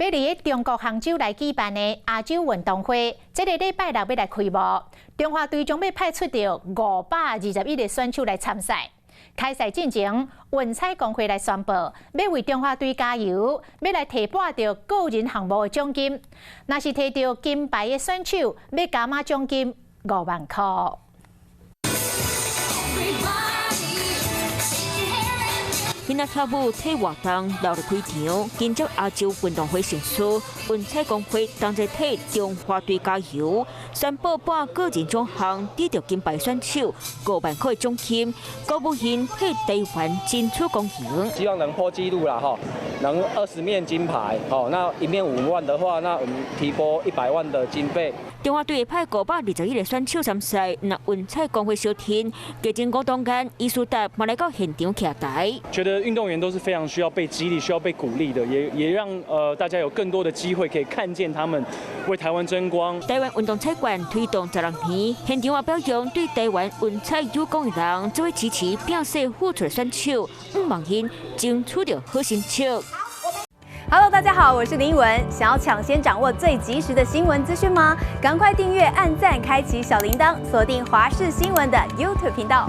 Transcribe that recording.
欲佇中國杭州來舉辦的亞洲運動會，這個禮拜六欲來開幕。中華隊將欲派出著521個選手來參賽。開賽進前，運彩公會來宣布，欲為中華隊加油，欲來提撥著個人項目的獎金。若是提著金牌的選手，欲加碼獎金5萬箍。囡仔跳舞體活動熱鬧開場，緊接亞洲運動會盛事，運彩公會同齊替中華隊加油，宣布撥個人獎項得著金牌選手5萬塊獎金，高武賢替台灣爭取光榮。希望能破紀錄啦，吼，能20面金牌，吼，那一面5萬的話，那我們提撥100萬的經費。中華隊派521個選手參賽，若運彩公會相挺，繼前股東間伊斯達嘛來到現場徛台。覺得運動員都是非常需要被激勵、需要被鼓勵的，也讓大家有更多的機會可以看見他們為台灣爭光。台灣運動彩券推動16年，現場也表揚對台灣運彩有功的人，做伙支持拼勢付出的選手，向望𪜶爭取著好成績。 Hello，大家好，我是林文。想要搶先掌握最及時的新聞資訊嗎？趕快訂閱、按讚、開啟小鈴鐺，鎖定華視新聞的 YouTube 頻道。